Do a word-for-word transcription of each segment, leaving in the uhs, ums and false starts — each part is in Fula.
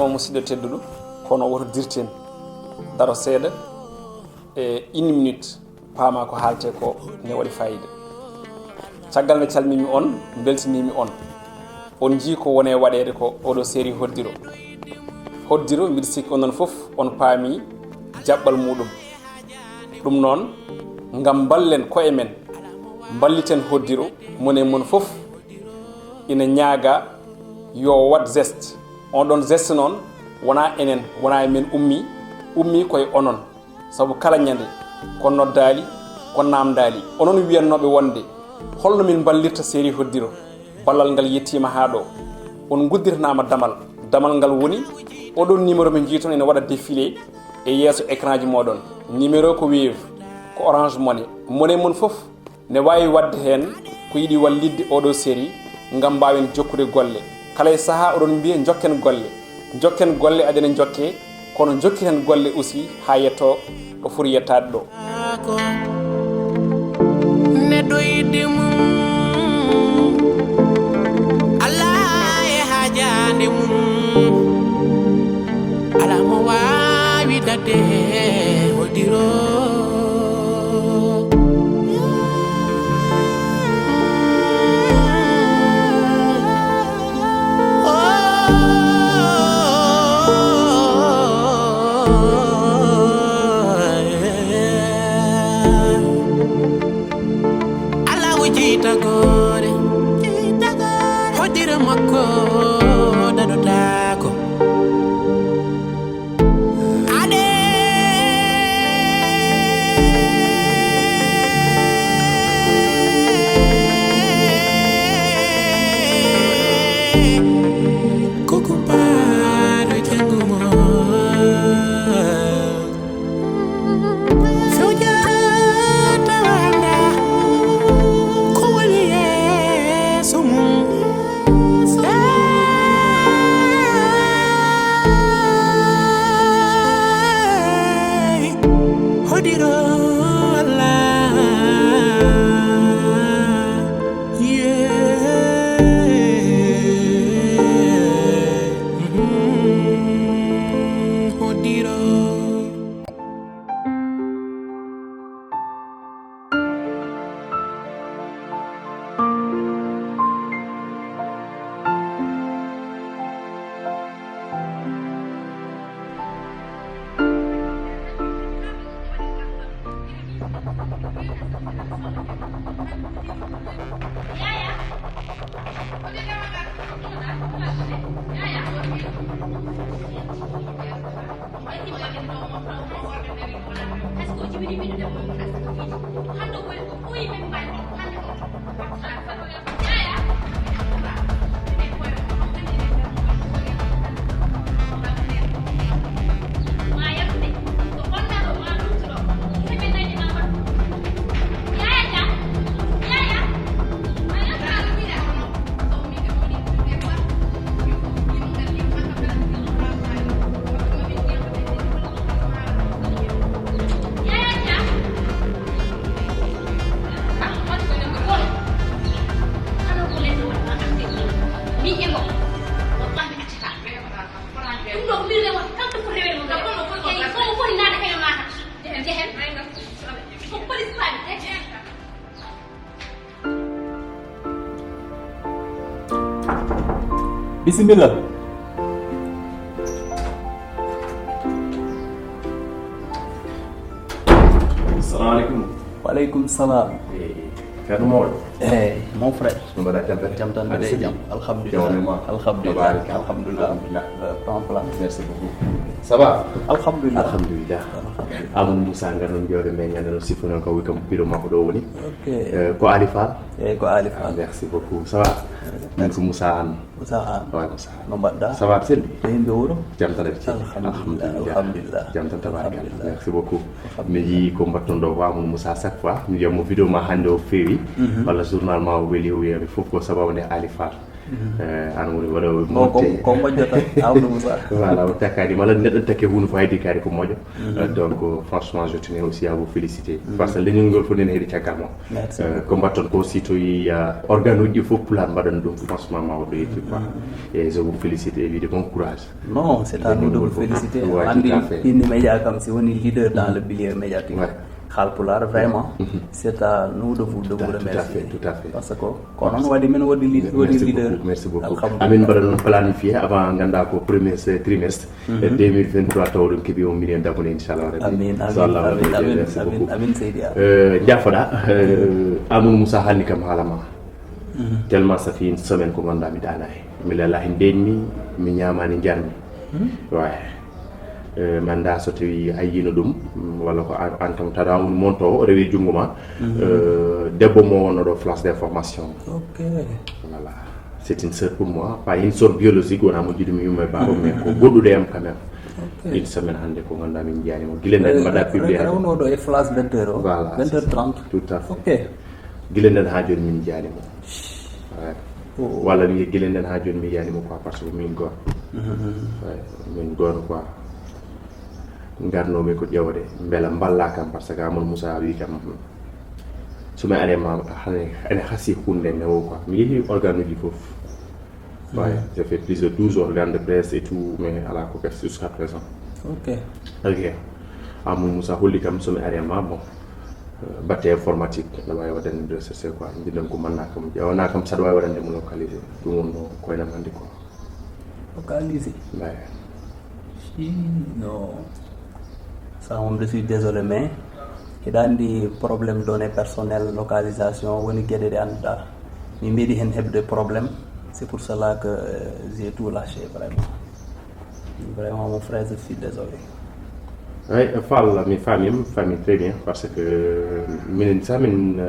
Musidɗo tedduɗo, kono woto dirten, daro seeɗa, e une minute, paama ko haalte ko ne waɗi fayida. Caggal nde calmimi on, mbeltinimi on. On njii ko woni e waɗeede ko oɗo série Hoddiro. Hoddiro, mbiɗa sikki onon fof on paami jaɓɓal muɗum. Ɗum noon, ngam mballen koye men, mballiten Hoddiro, moni e mon fof ina ñaaga yo waɗ geste. On ɗon geste noon, wonaa enen, wonaa e men ummi, ummi koye onon. Sabu kala ñande, ko noddaali, ko naamndaali. Onon wiyannooɓe wonde, holno min mballirta série Hoddiro? Ballal ngal yettiima haa ɗo. On ngudditanaama damal. Damal ngal woni, oɗon numéro mo njiyton ene waɗa défilé e yeeso écran ji mooɗon. Numéro ko Wave, ko Orange Money. Moni e mon fof ne waawi waɗde heen ko yiɗi wallitde oɗo série ngam mbaawen jokkude golle. Kala e sahaa oɗon mbiya njokken golle. Njokken golle, aɗen njokke, kono njokkiten golle aussi haa yettoo ɗo foti yettaade ɗo. Neɗɗo yiɗde mum, alaa e haajaande mum, alaa mo waawi daɗde Hoddiro. Alaa o jeytagoore, Hoddiro makko daɗotaako. Aɗe ko kumpaaɗo janngo mo. Fewjata wanda ko woni yeeso mum. Hey, Hoddiro Allah. Yeah. Mm, Hoddiro. Bisimilla. Assalamu alaikum. Wa alaikum salam. Eh, Ceerno Mawɗo. Eh, mon frère. No mbaɗa tampere? Jam tan, mbaɗa e jam. Alhamdulillah. Alhamdulillah. Tabaraka. Alhamdulillah. Alhamdulillah. Euh, plan, plan. Merci beaucoup. Ça va? Alhamdulillah. Alhamdulillah. Alhamdulillah. Amadou Moussa, ngar noon jooɗo men, ñande noon sifo noon ko wi kam bureau makko ɗo woni. Ok. Euh, ko Ali Fall? Eh, ko Ali Fall. Ah, merci beaucoup. Ça va? Merci. Min ko Moussa Anne. Moussa Anne. Ouais, Moussa Anne. No mbaɗɗa? Ça va, selli? E yimɓe wuro? Jam tan, alhamdulillah. Alhamdulillah. Jam tan, tabaraka. Alhamdulillah. Merci beaucoup. Alhamdulillah. Mi yii ko mbatton ɗo ko Amadou Moussa, chaque fois mi wiya mo vidéo ma hannde o feewi, mhm, walla journal ma o weeli, o wiya fof ko sababu nde Ali Fall. Eh, an woni waɗoowo. Bon, ko monté. Ko moƴƴo tan, Amadou Moussa. Voilà, o takkaani mala neɗɗo takke huunde fof, haydi kaari ko moƴƴo. Eh, donc, euh, franchement, je tenais aussi à vous féliciter. Parce que leñol ngol fof nene heɗi caggal ma. Merci. Euh, beaucoup. Ko mbatton ko, si tawi, euh, organe uji ɗi fof pulaar mbaɗan ɗum, franchement, ma waɗ yetti quoi. Et je vous félicite et je vous dis bon courage. Non, c'est à nous de vous féliciter. Ouais, tout à fait. Andi, indi média kam, si woni leader dans le milieu médiatique. Ouais. Haalpulaar, vraiment, c'est à nous de vous, de vous remercier. Tout à fait, tout à fait. Parce que ko noon waɗi, min waɗi li-, waɗi leader. Merci beaucoup, merci beaucoup. Alhamdulillah. Amin mbaɗa noon planifié avant, nganndaa ko premier se-, trimestre, eh, deux mille vingt-trois, tawa ɗum keɓi on million d'abonnés, inchallah rabbi. Amin, amin, so Allah waɗi, amin, merci beaucoup. Amin, amin, seydi Amin. Eh, jaafoɗa, eh, Amadou Moussa haalni kam haala ma. Tellement ça fait une semaine ko nganndaa mi ɗaanaani. Mi lelaa heen ndeeƴmi, mi ñaamaani njarmi. Ouais. Eh, mi anndaa so tawi a yiino ɗum, mm, walla ko an, an kam tawa woni montoowo, o rewi junngo ma. Eh, debbo mo wonno ɗo flash d'information. Ok. Voilà. C'est une sœur pour moi. Pas une sœur biologique, wona mo jiɗumi yumma e baaba, mais ko goɗɗuɗo e am quand même. Ok. Une semaine hannde ko nganndaa min njiyaani mo. Gila nden mbaɗa publié. Rewnooɗo e flash vingt heures o. Voilà, vingt heures trente. Tout à fait. Ok. Gila nden haa jooni min njiyaani mo. Ouais. Walla wiye gila nden haa jooni mi yiyaani mo quoi, parce que min goto. Ouais, min goto quoi. Ngarnoomi ko ƴeewde mbela mballa kam, parce que Amadou Moussa wi kam, so mi ari ma, hane, ene hasi hunde newo quoi. Mi yehi organe uji fof. Ouais, j'ai fait plus de douze organes de presse et tout, mais ala ko gas jusqu'à présent. Ok. Ok. Amadou Moussa holli kam so mi ari ma, bon, euh, batte informatique, aɗa waawi waɗande ɗum recherche quoi. Mbiɗen ko manna kam, ƴeewana kam saɗa waawi waɗande mo localisé. Ɗum wonno koynam hannde quoi. Localisé? Ouais. Si, non. Ça, on, je suis désolé, mais hiɗa anndi problème données personnelles, localisation, woni geɗe ɗe annduɗaa. Mi meeɗi heen heɓde problème, c'est pour cela que, euh, j'ai tout lâché, vraiment. Vraiment, mon frère, je suis désolé. Eyi, Fall, mi faami, mi faami très bien, parce que minen, sa min,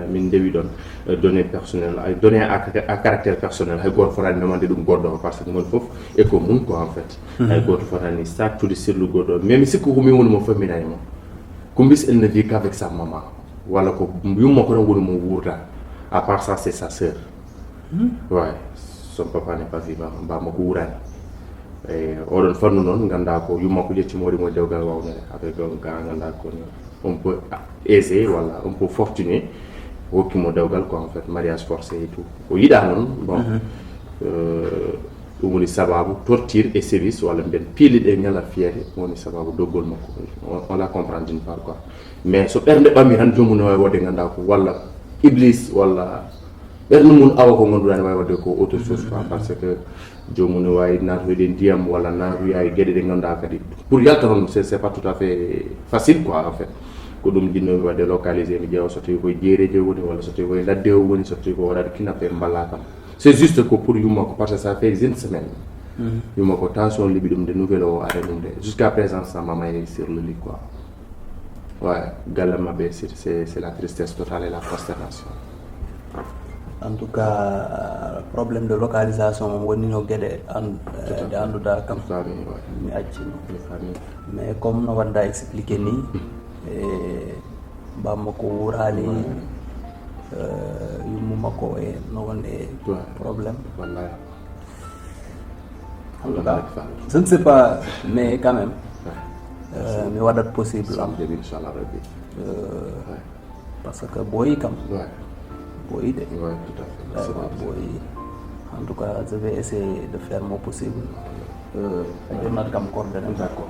min ndewi ɗon, euh, données personnelles, ay, données à, à caractère personnel, hay gooto fotaani memande ɗum goɗɗo, parce que mon fof, e ko mum ko, en fait. Hay gooto fotaani sattude sirlu goɗɗo. Mais mi sikku ko min woni mo famminani mo. Kumbis, elle ne vit qu'avec sa maman. Walla ko yumma ko tan woni mo wuurda. À part ça, c'est sa sœur. Ouais, son papa n'est pas vivant, bamma ko wuurani. E oɗon fannu noon, nganndaa ko yumma ko ƴetti mo, waɗi mo dewgal wawnere. Avec un gars, nganndaa ko on peut aisé, walla on peut fortuné, hokki mo dewgal ko en fait mariage forcé et tout. O yiɗaa noon, bon, euh, ɗum woni sababu torture et sévice, walla mbiyen piili ɗe ñala fiyede, woni sababu doggol makko. On, on la comprend d'une part quoi. Mais so ɓernde ɓami tan, joomum ne waawi waɗde nganndaa ko walla iblis, walla ɓernde mum awa ko ngannduɗaa ne waawi waɗde ko autre chose quoi, parce que joomum ne waawi naatoyde ndiyam walla naatoya e geɗe ɗe ngannduɗaa kadi pour yalta toon, c'est, c'est pas tout à fait facile quoi, en fait. Ko ɗum jinnoomi waɗde localisé, mi ƴeewa so tawi koye jeereje woni, walla so tawi koye ladde o woni, so tawi ko waɗaade kidnappé, mballa kam. C'est juste ko pour yumma ko, parce que ça fait une semaine. Yumma ko tension liɓi ɗum de, nouvelle o ari ɗum de. Jusqu'à présent, sa maman est sur le lit quoi. Ouais, galle maɓɓe, c'est, c'est, c'est la tristesse totale et la consternation. En tout cas, problème de localisation moom woni no geɗe an-, eh, ɗe annduɗaa kam. Mi faami, ouais. Mi acci mo. Mi faami. Mais comme no waɗɗaa expliqué ni, e bamma ko wuuraali, eh, yumma makko e no wonde problème. Wallahi. En tout cas, je ne sais pas, mais quand même, euh, mi waɗat possible am. Inchallah Rabbi. Euh, parce que booyi kam. Ouais. Booyi de. Ouais, tout à fait. Vraiment, booyi. En tout cas, je vais essayer de faire mon possible. Euh, mi ɗonnat kam coordonnées. D'accord.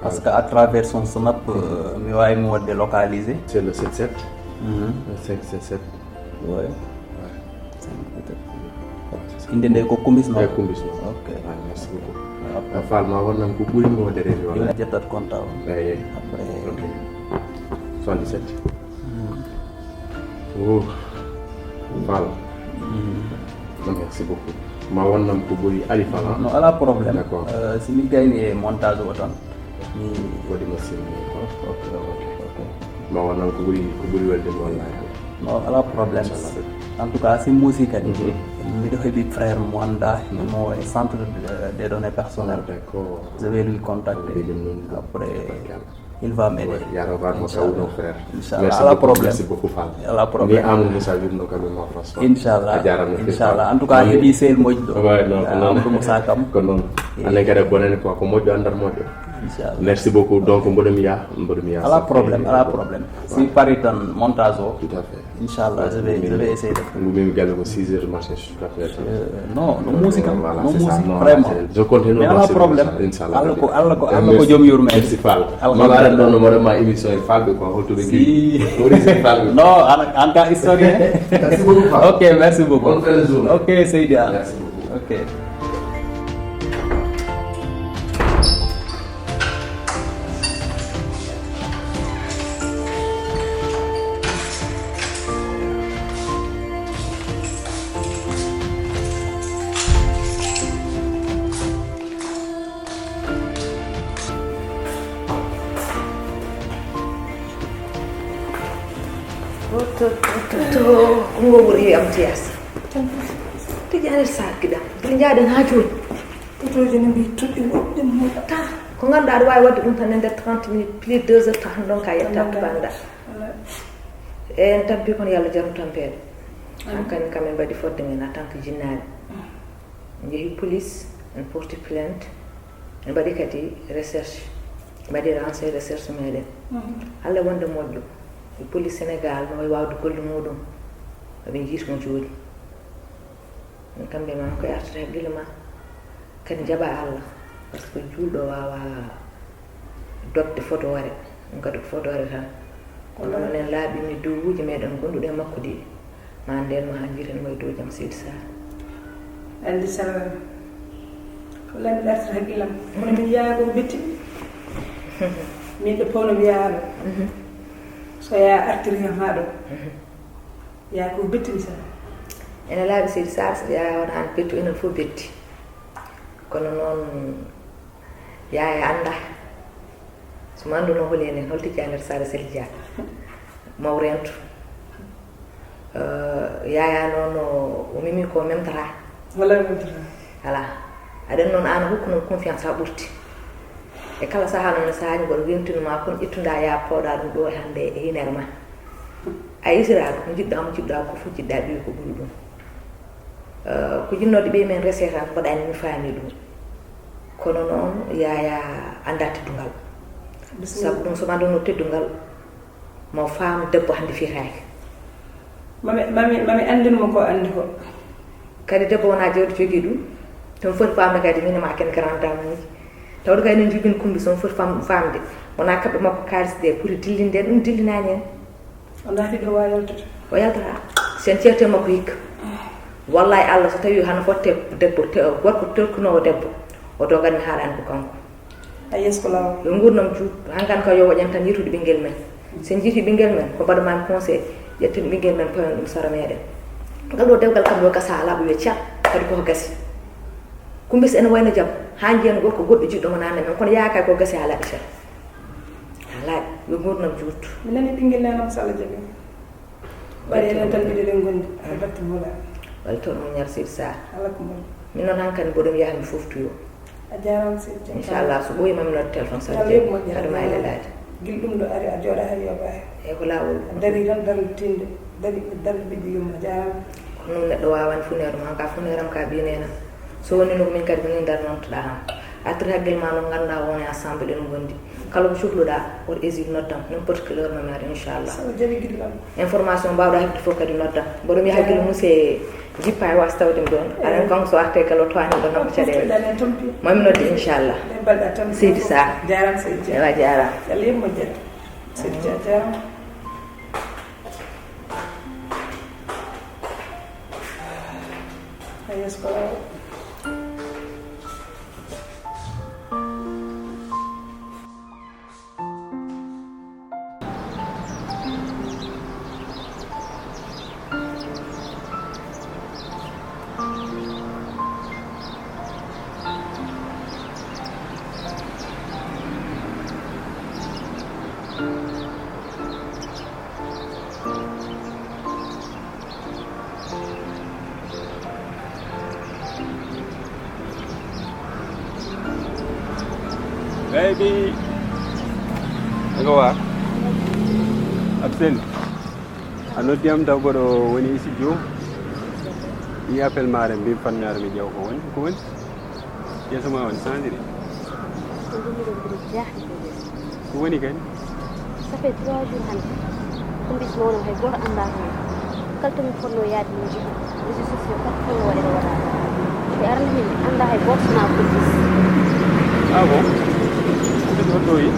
Parce que à travers son Snap, euh, mi waawi mo waɗde localisé. C'est le sept sept. Mhm. Le cinq sept sept. Ouais. Ouais. Cinq sept sept. Innde nde ko Kumbis, non? Eh, Kumbis, non? Ok. Ouais, merci beaucoup. Ah, Fall, ma wonnam ko ɓuri mo waɗde rêve walla? Jooni a ƴettat compte o. Eyi, eyi. Après. Ok. Soixante-dix-sept. Hmm. Oh. Fall. Hmm. Non, merci beaucoup. Ma wonnam ko ɓuri Ali Fall, ah? Non, alaa problème. D'accord. Euh, si mi gayni e montage o tan. Mi waɗi mo sirni. Ok, ok, ok. Ma wonnam ko ɓuri, ko ɓuri welde mo wallahi. Non, alaa problème. Inchallah. En tout cas, si muusi kadi, mhm, miɗo heɓi frère mo anndaa, mo e centre de, des données personnelles. Ah, d'accord. Je vais lui contacter. Après, Il va m'aider. Ya rawa mo taw no frère. Inchallah, ala problème. Merci beaucoup Fall. Ala problème. Ni Amadou Moussa wirno kam ma France. Inchallah. A jarama. Inchallah. En tout cas, heɓi sel moƴƴo. Ouais, non, non. Amadou Moussa kam. Ko noon. Anen kadi bonani ko ko moƴƴo andar moƴƴo. Inchallah. Merci beaucoup. Donc mboɗo mi yaa, mboɗo mi yaa. Ala problème, ala problème. Si pari tan montage o. Tout à fait. Inchallah, je vais, je vais essayer de. Ngumimi galle ko six heures du matin, je suis tout à fait. Euh, non, no musique am, Voilà, no c'est ça. musique, Non, vraiment. c'est- je continue. Mais Non, ala c'est problème. Bon, ça. Inchallah. Allah ko Allah ko Allah ko Merci. Joom yurme. Merci Fall. Alhamdulillah. Mama aɗa ɗon no mbaɗa ma émission e Falɓe quoi, holto ɓe Si. ngi. Origine Falɓe. Non, en, en tant qu'historien. Merci beaucoup Fall. Ok, merci beaucoup. Bonne fin de journée. Ok, Seydi Anne. Merci beaucoup. Ok. To, to, to, to, ko ngo ɓuri heewi am tiyas. Tijani Sarr giɗam. Mbiɗa jaaɗen haa jooni. Otooji ne mbiyi toɗɗi woɗɗi muɗa. Ta, ko ngannduɗaa aɗa waawi waɗde ɗum tan e nder trente minutes, plus deux heures tan ɗon ka yetta bannda. En tampi kono Yalla jarnu tampeede. Hankadi kam en mbaɗi fodde men en tant que jinnaaɓe. En njehi police, en porti plainte, en mbaɗi kadi recherche, mbaɗi lancé recherche meɗen. Hannde wonde moƴƴo, e police Sénégal no wawi wawde golle muɗum, eɓe jiita mo jooɗi. Kamɓe ma ko artata haqqille ma, kadi jaɓa Allah, par ce que juulɗo wawa dogde fodoore, ɗum kadi ko fodoore tan. Kono noon en laaɓi mi duuɓuuji meɗen gonduɗe e makko ɗi, ma nden mo haa jiiten mo e dow jam Seydi Sarr. Andi salam. Ko lammi ɗartata haqqillam. Kono min yaaya ko betti. Min ɗo pawno mi yaano. So ya artiri kam haa ɗo. Ya ko betti mi salam. Ene laaɓi Seydi Sarr, so ya wona an bettu enen fof betti. Kono noon yaaya annda. So ma annduno holi enen, hol tijjanir Sara Sel Dia. Mawrentu. Yaaya noon o mimi ko memtata. Wala memtata. Ala. Aɗen noon an hokku noon confiance ha ɓurti. E kala saha noon e sahaji mboɗo wintinu ma kon ƴettuda ya pooɗa ɗum ɗo hannde e hinere ma. A isiraɗo ko jiɗɗa mo jiɗɗa ko fof jiɗɗa ɓiwi ko ɓuri ɗum. Ko jinnode ɓiy men rese tan mbaɗani mi faami ɗum. Kono noon yaaya annda teddungal. Sabu ɗum so ma annduno teddungal, mo faam debbo hannde fiyetaake. Mami mami mami anndin mo ko anndi ko. Kadi debbo wona jawdi jogii ɗum. Ɗum foti faamde kadi min ma ken grand dame uji. Tawde kay min jogin kumbi so foti faamde. Wona kamɓe makko kaalis de poti dillinde ɗum dillinaani en. O naati ɗo wa yaltude. O yaltata. Sen ceerte makko hikka. Wallahi Allah so tawi hano fotte debbo gorko torkunowo debbo o doganmi haɗani ko kanko. A yesko law. Yo ngurnam juut hankan ka yo waɗen tan yitude ɓinguel men. Sen jiiti ɓinguel men ko mbaɗa mami conseil ƴetten ɓinguel men pawen ɗum sara meɗen. Ngal ɗo dewgal kam yo gasa ala ɓe wiya cat kadi koko gasi. Kumbis ene wayno jam ha jiyan gorko goɗɗo jiɗɗo mo nande men kono yakay ko gasi ha laaɓi cat. Ha laaɓi yo ngurnam juut. Mi nani ɓinguel nenam so Allah jaɓi. Waɗi enen tan mbiɗo ɗen gondi e batte mula. Walla toon mo ñar sir sar. Ala ko mbaɗi. Min noon hankadi mboɗo mi yaha mi foftoyo. A jarama sir jam. Inchallah so ɓooyi mami nodde téléphone so Yalla jeeyi yoɓ moƴƴere. Haɗuma e lelaade. Gil ɗum ɗo ari a jooɗa hay yoɓa. E ko lawol. A dari tan daral tinde dari daral ɓiɗɗo yumma jarama. Ko noon neɗɗo wawani funeeru ma ka funeeram ka ɓi nenam. So woni no ko min kadi ko min dar noon to ɗaham. Artir haqqil ma noon ganda woni ensemble en gondi. Kala ko cohluɗa woto hésite noddam n'importe quelle heure no mi ara inchallah. Sabu jaɓi gillam. Information mbawɗa heɓde fof kadi noddam. Mboɗo mi haqqil monsieur Jippa e wasa tawde mi ɗon. Aɗa kanko so arte kala o towani ɗo nokko caɗele. Ɗanen tampi. Mami nodde inchallah. Ɗe mbaɗɗa tampi. Seydi Sarr. Jarama Seydi Dia. Ewa jarama. Yalla yimmo jetta. Seydi Dia jarama. A yesko law. Baby. Awa, Absel, a noddi am taw mboɗo woni e studio. Mi appel maare mbimi fanmi ara mi ƴeew ko woni, ko woni? Yeeso ma woni changé de. Ko woni ɗo mbiɗo jaaxle. Ko woni kadi? Ça fait trois jours hannde. Kumbis mawno hay gooto anndaa ko woni. Kala to min fotnoo yaade min njehi. Réseaux sociaux kala fof no waɗi no waɗaani. Ɓe arani min anndaa hay gooto so wonaa Kumbis. Ah bon? Kumbis honto yi?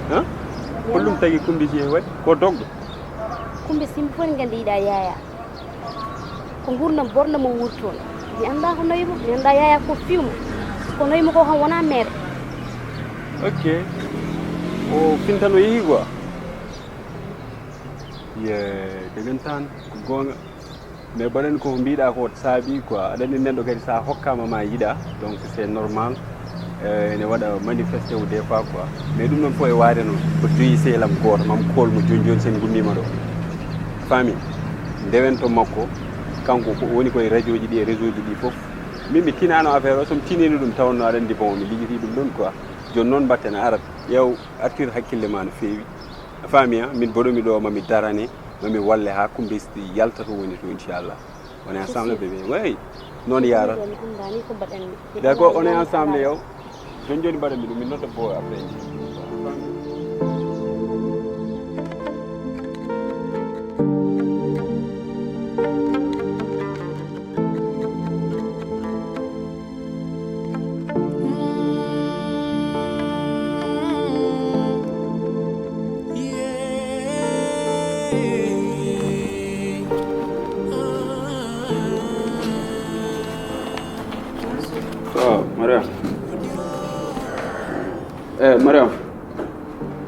Hein? Holɗum tagi Kumbis yehi waɗi? Ko dogɗo? Kumbis yimɓe fof ne nganndi yiɗaa Yaya. Ko nguurndam bonɗam o wuuri toon. Mi anndaa ko nawi mo, mi anndaa Yaya ko fiw mo. Ko nawi mo ko kam wonaa meere. Ok. O fintan o yehi quoi. Ye, dëggantaan, ko goonga. Mais baɗen ko mbiɗa ko saabi quoi. Aɗa anndi neɗɗo kadi sa hokkama ma yiɗa. Donc c'est normal. Eh, ene waɗa manifesté ou des fois quoi. Mais ɗum ɗon fof e waade noon. Ko joyi sehlam gooto, mam kool mo jooni jooni sen ngummima ɗo. Faami? Ndewen to makko, kanko ko woni koye radio ji ɗi e réseau ji ɗi fof. Min mi tinano affaire o, so mi tinino ɗum tawanno aɗa anndi bon mi liggitii ɗum ɗon quoi. Jooni noon mbatten a arat, ƴeew artir hakkille ma no feewi. A faami a? Min mboɗomi ɗo mami darane, mami walle haa Kumbis yalta to woni to inchallah. On est ensemble bébé. Oui. Noon yaara. D'accord, on est ensemble yow. Jooni jooni mbaɗanmi ɗum, min nodda bo après. Ah, Mariam. Eh, Mariam.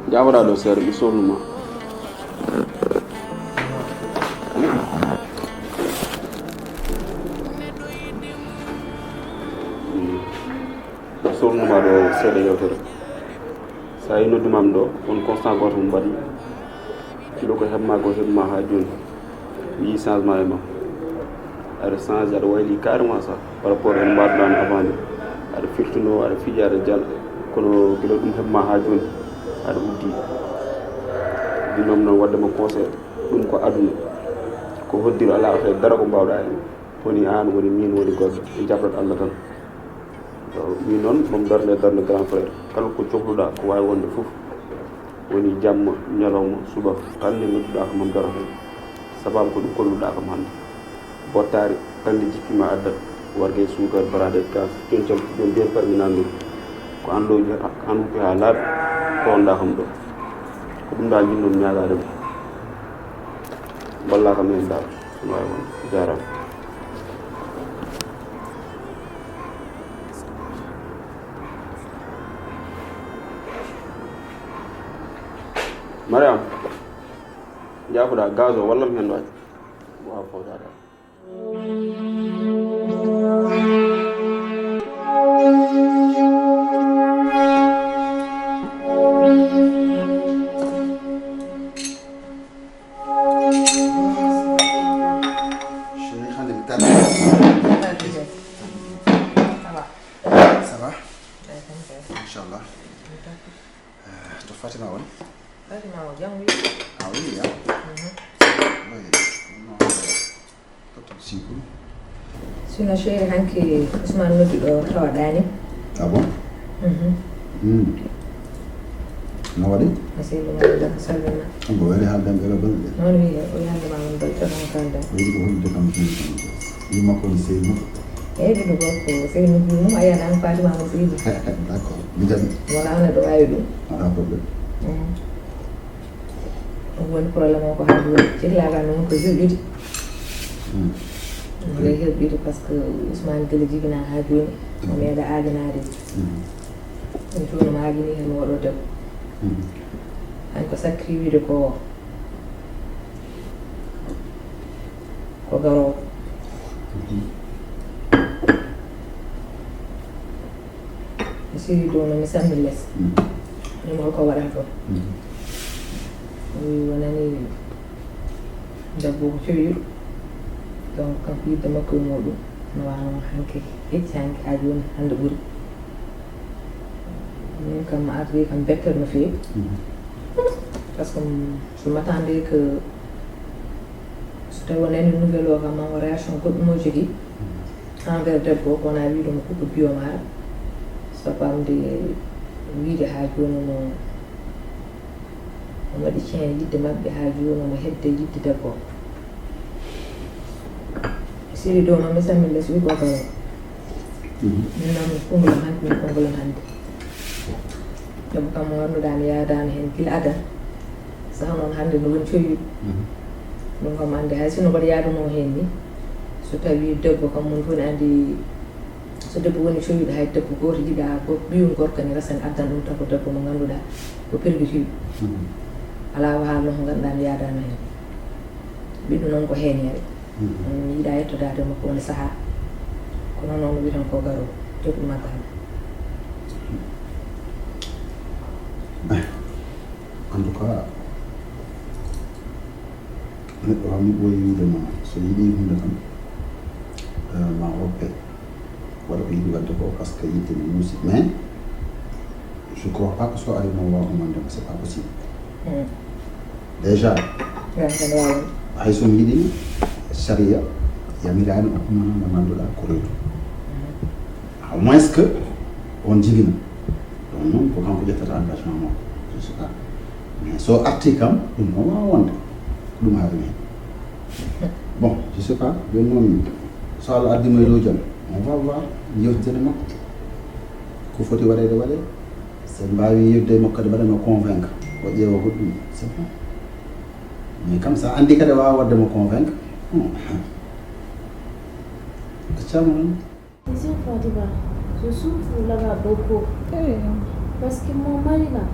Jaaboɗaa ɗo seeɗa, mi sohluma. Mi sohluma ɗo seeɗa yewtere. So a yi noddumam ɗo, won constat gooto mo mbaɗi. Kilo ko heɓma ko heɓma haa jooni. Mi yii changement e ma. Aɗa change, aɗa wayli carrément sax. Par rapport en mbaɗɗaano avant ni. Aɗa firtuno, aɗa fija, aɗa jala. Kono gila ɗum heɓma haa jooni, aɗa uddi. Ɗum noon noon waɗde ma conseil. Ɗum ko aduna. Ko hoddiro alaa affaire dara ko mbawɗa heen. Woni aan, woni miin, woni goɗɗo. En jaɓrat Allah tan. Min noon, mam darde darde grand frère. Kala ko cohluɗa, ko waawi wonde fof. Woni jamma, ñalawma, suba, kala nde nodduɗa ko mam daro heen. Sababu ko ɗum kolluɗa kam hannde. Bottaari, kala nde jippima addat, warga e suukar, barade e kaas, joncam, joom jooni par mi nanndiri. Ko an ɗo, an wuppi haa laaɓi, ko on ɗa kam ɗo. Ko ɗum ɗa jinnoo mi ñaagaade ma. Mballa kam heen dal, no waawi wonde. Jaaraama. Mariam, jaafoɗa gaz o, wallam heen waɗi. Waaw, fawtaade. Chérie, hannde mi tardi. Ça va? Machallah. Eh, to Fatima woni? Fatima o jam wi. Ah oui, hein? Mhm. Oui. Non, c'est pas possible. Sinon, chéri, hanki Ousmane noddi ɗo tawa ɗaani. Ah bon? Mhm. Hmm. No waɗi? Seydi Mamadou Daka salmina. Ko weli haalde am ɓeɗo balɗe. Noon wiyi o yande ma won balɗe tan kalda. O yiɗi ko hollude kam tan. Yumma ko seydi makko. Eyyi, ɗum ɗo gorko, seydi mum, mum a yiyaani an Fatima mo seydi. D'accord, mi jaɓi. Wala, wala ɗo wawi ɗum. Wala problème. Mm. Ɗum woni problème o ko haa jooni. Ceklaagal noon ko heɓ ɗiɗi. Mm. Ɗum ko heɓ ɗiɗi par ce que Ousmane gila jibina haa jooni. O meeɗa aajanaade. Mm. Ɗum jooni ma aajini heen mi waɗo debbo. Mm. An ko sakki wiide ko ko garoowo. Mi siri dow no mi sammi les. Mm. Wimo ko waɗata ɗo. Mm. O wi wonani debbo ko cowiɗo. Donc kanko yidde makko e muɗum no wano hanke hecci hanke haa jooni hannde ɓuri. Min kam, mi ardi kam bettere no feewi. Mhm. Parce que, mm, je m'attendais que so tawi o nani nouvelle o kam, ma o réaction goɗɗum o jogii envers debbo, ko wona wiide mo ko ko biyo maɗa. Sabu am de wiide haa jooni no omo waɗi ceen yidde maɓɓe, haa jooni omo hedde yidde debbo. Siri dow noon, mi salmini les wi goto o. Mhm. Min noon mi konngol am hannde, min konngol am hannde. Debbo kam mo ngannduɗaa mi yaadaano heen gila adan. Saha noon hannde no woni cowiɗo. Mhm. Ɗum kam annde hay sinno mboɗo yaaduno heen ni. So tawi debbo kam mon fof ne anndi, so debbo woni cowiɗo hay debbo gooto jiɗa ko ɓiyum gorko ne resani addan ɗum taw ko debbo mo ngannduɗaa ko pergitiiɗo. Mhm. Alaa o haalno ko ngannduɗaa mi yaadaano heen. Ɓiɗɗo noon ko heeneere. Mhm. Mi yiɗa yettodaade makko woni sahaa. Kono noon witan ko garo joɗɗo makko hannde. En tout cas, neɗɗo kam mi ɓooyi wiide ma so yiɗi hunde kam, eh, ma oppe. Waɗa ko yiɗi waɗde ko parce que yiɗde ne muusi. Mais je crois pas que so ari mo waaw humande mo, c'est pas possible. Mm. Déjà, hay so mi yiɗi, sariya yamiraani o humana mo ngannduɗaa ko reedu. Mm. À moins que on jibina. Donc noon ko kanko ƴettata engagement makko. Je sais pas. Mais so arti kam, ɗum noon waawa wonde. Ko ɗum haɗi mi heen. Bon, je sais pas. Jooni noon, so Allah addi mo e dow jam, on va voir, yewtidene makko. Ko foti waɗeede waɗee. So en mbaawi yewtide e makko kadi, mbaɗen mo convaincre. O ƴeewa goɗɗum. C'est bon. Mais kam, so a anndi kadi a waawa waɗde mo convaincre, hmm, accaama noon. Tu sais, Fatima, je souffre là-bas beaucoup. Eh. Parce que mon mari là,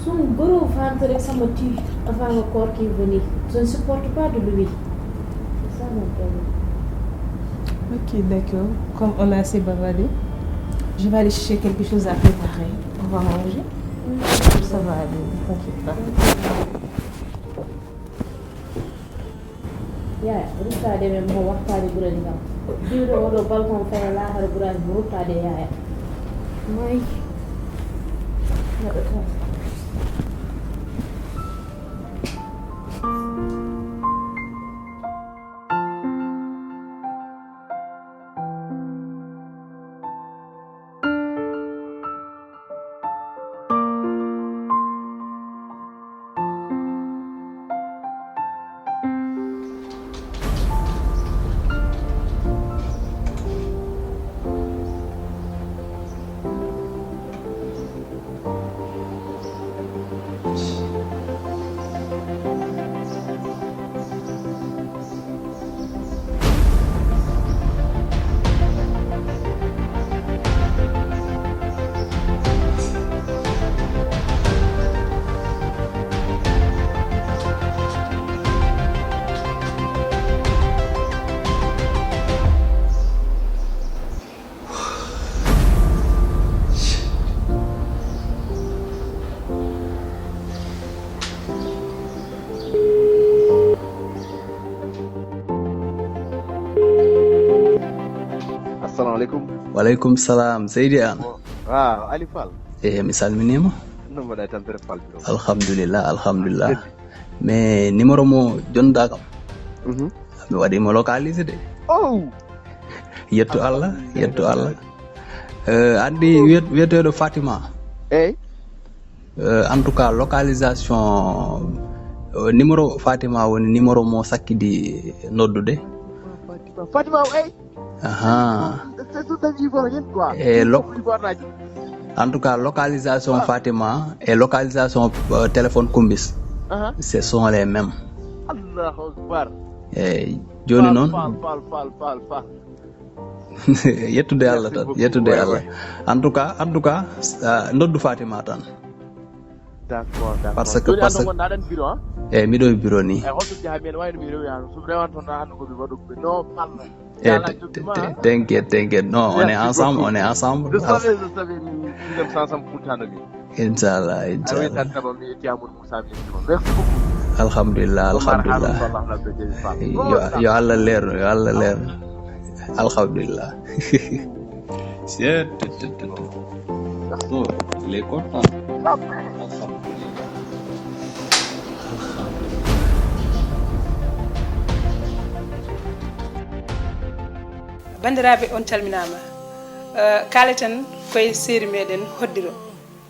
son gros ventre, ça me tue avant le corps qui venait. Je ne supporte pas de lui. C'est ça mon problème. Ok, d'accord. Comme on a assez bavardé, je vais aller chercher quelque chose à préparer. On va manger. Mm. Ça va aller, ne t'inquiète pas. Yaya, ruttaade men mo waxtaade ɓurani kam. Diwde oɗo balcon fene laakara ɓurani mo ruttaade e yaya. May. Neɗɗo tan. Assalamu aleykum. Wa aleykum salam, Seydi Aan. Waaw, Ali Fall. Eh, mi salminiima. No mbaɗa e tampere Fall Biro? Alhamdulillah, alhamdulillah. Mais numéro mo jonɗa kam, mhm, mi waɗi mo localisé de. Oh! Yetto Allah, yetto Allah. Eh, anndi wiyet-, wiyeteeɗo Fatima. Eyi. Eh, en tout cas, localisation, eh, numéro Fatima woni numéro mo sakkidi noddude. Fatima, Fatima, eyi. Aha. C'est tout à fait différent, quoi. Et lo-, en tout cas, localisation, ah, Fatima et localisation, euh, téléphone Kumbis, aha, ce sont les mêmes. Allahu Akbar. Eyi, jooni noon. Fal, fal, fal, fal, fal. Yettude Allah tan, merci beaucoup, yettude Allah. Ouais, ouais. En tout cas, en tout cas, ah, noddu Fatima tan. D'accord, d'accord. Parce que, jooni parce que, ngonɗaa ɗon bureau, han? Eyi, miɗo e bureau ni. Eyi, holto njahaa mi, ene waawi no mi rewoya, so mi rewan toon, hannde ko mi waɗu, non, pardon. Eyi, te-, te-, t'inquiète, t'inquiète. Non, on est ensemble, on est ensemble. Je savais, je savais, min, min, min, ensemble, futtano mi. Inchallah, inchallah. A wetan tama mi e Tiamoun Moussa, mi e Tiamoun. Merci beaucoup. Alhamdulillah, Omar alhamdulillah. Harun, Allah, Allah, be jeli fa. Yo, yo Allah leer, yo Allah leer. Alhamdulillah. Shit, tut, tut, tut, tut. Oh, L'école. Banndiraaɓe, on calminaama. Eh, kaaleten koye seeri meɗen Hoddiro.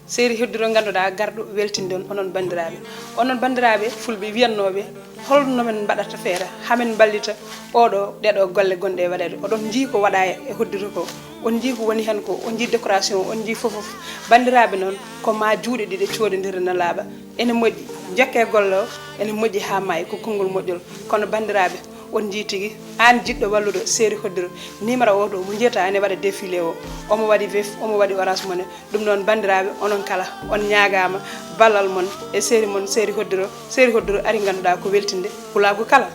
Seeri Hoddiro, ngannduɗaa, garɗo weltinde on, onon banndiraaɓe. Onon banndiraaɓe fulɓe wiyannooɓe, holno men mbaɗata feere haa men mballita oɗo, ɗeɗo golle gonɗe e waɗeede? Oɗon njii ko waɗa e Hoddiro ko, on njii ko woni heen ko, on njii décoration, on njii fof fof. Banndiraaɓe noon, ko ma juuɗe ɗiɗe coodondira na laaɓa. Ene moƴƴi, njokke golle o, ene moƴƴi haa maayi, ko konngol moƴƴol. Kono banndiraaɓe, on njii tigi, aan jiɗɗo wallude seeri Hoddiro, numéro o to mo njiyata ene waɗa défilé o, omo waɗi Wave, omo waɗi Orange Money. Ɗum noon, banndiraaɓe, onon kala, on ñaagaama ballal mon e seeri mon, seeri Hoddiro. Seeri Hoddiro ari, ngannduɗaa, ko weltinde pulaagu kala.